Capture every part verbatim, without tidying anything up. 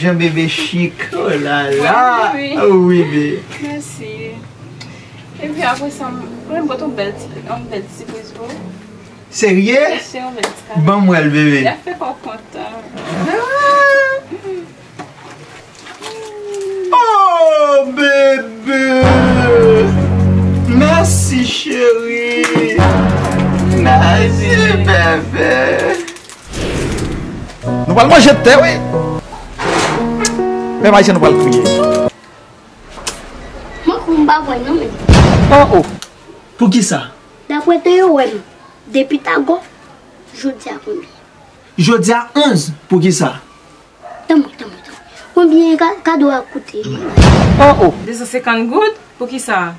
Jan bebe chik. Oh la la. Wi, wi. Wi, bebe. Mèsi. Epi apre sa, mwen pote yon bèl ti, yon bèl ti sipriz pou ou. Serye? Mèsi, yon bèl ti kado. Ban mwen l, bebe. L ap fè kò kontan. Ah! Oh, bebe! Mèsi, cheri. Mèsi, bebe. Nou pral manje tè, wi. Pèp ayisyen, nou pral kriye. Mwen, m pa kwè non, men. Oh, oh. Poukisa? Daprè tè yo wè m, depi Tagò, jodi a konbyen? Jodi a onz, poukisa? Tanpri, tanpri, tanpri. Konbyen ka-, kado a koute? Oh, oh. De san senkant goud? Poukisa?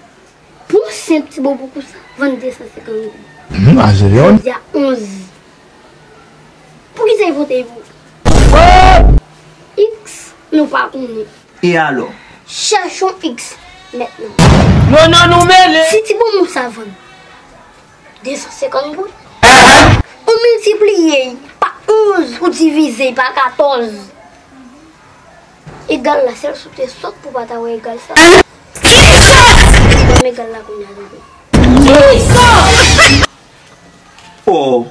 Pou yon senp ti bobo konsa, vann de san senkant goud. Hmm, a se vre, wi. Jodi a onz. Poukisa yo vote pou X, nou pa konnen. E alò? Chache yon X mentnan. Non, non, nou mele. Si ti bobo sa vann de san senkant goud, ou miltipliye l pa onz, ou divize l pa katòz. Egal la, sèl si w te sòt pou w pa ta wè egal sa. Ban m egal la kounye a, bebe. Oh,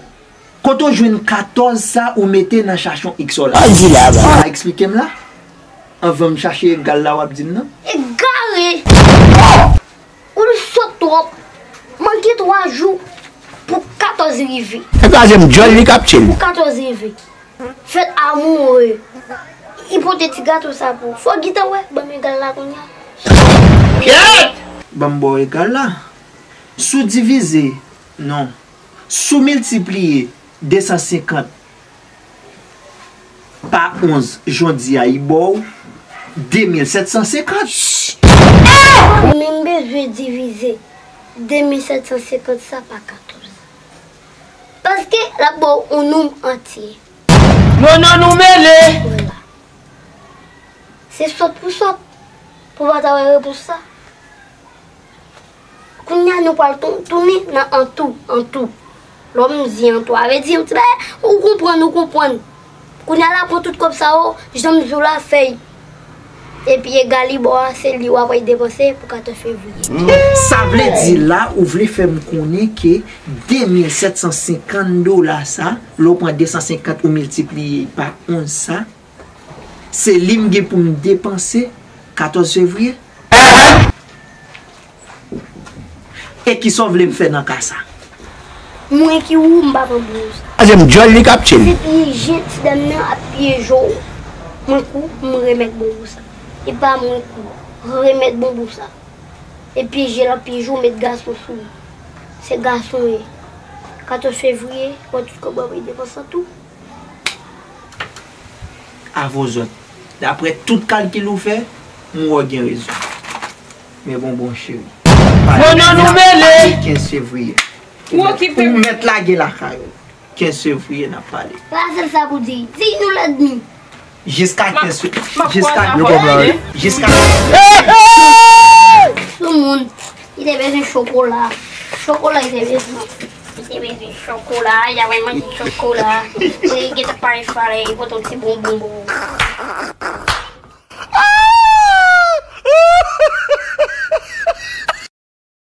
kote w jwenn katòz sa ou mete nan chache yon X la? Sa w di la, ba? Ou ka eksplike m la? Anvan m chache egal la w ap di m nan? Egare! Ou sòt twòp. Manke twa jou pou katòz rive. E kraze m, djòl li k ap tchil. Pou katòz rive. Fèt amoure. Li pote ti gato sa pou ou. Fò w gentan wè, ban m egal la kounye a. Ban m ba w egal la. Si w divize, non. Si w miltipliye de san senkant pa onz, jodi a, li ba w de mil sèt san senkant. Ou menm bezwen divize de mil sèt san senkant sa pa katòz. Paske l ap ba w yon nonb antye. Non, non, nou mele. Vwala. Se sòt pou sòt. Pou w pa ta wè repons sa. Kounye a, nou pral tou-, tounen nan an tou, an tou. Lè m di an tou, a vle di yon ti bagay, ou konprann, ou konprann. Kounye a la, pran tout kòb sa yo, jan m di w la, fè y. Epi egal li ba w a, se li w ap al depanse pou katòz fevriye. Sa vle di la, ou vle fè m konnen ke de mil sèt san senkant dola sa, lè w pran de san senkant ou miltipliye pa onz sa, se li m gen pou m depanse katòz fevriye? E kisa w vle m fè nan ka sa? Mwen ki ou, m pa pran bonbon sa. Kraze m, djòl li k ap tchil. Se pyeje ti dam nan ap pyeje w. Mwen ki ou, m remèt bonbon sa. E pa mwen ki ou, remèt bonbon sa. E pyeje l ap pyeje w, met gason sou ou. Se gason w ye. Katòz fevriye, wè tout kòb w ap depanse tou. Avè w zòt. Daprè tout kalkil ou fè, m wè w gen rezon. Men bonbon cheri. Non, non, nou mele. Kenz fevriye. Ou okipe. Ou mèt lage lakay ou. Kenz fevriye n ap pale. Pa sèl sa pou di. Di nou lèdmi. Jiska kenz fe-, jiska, yo kòb la, wi. Jiska. Soumoun, li te bezwen chokola. Chokola, li te bezwen. Li te bezwen chokola, li ta manje chokola. Li gentan pare fale, li pote yon ti bonbon pou ou.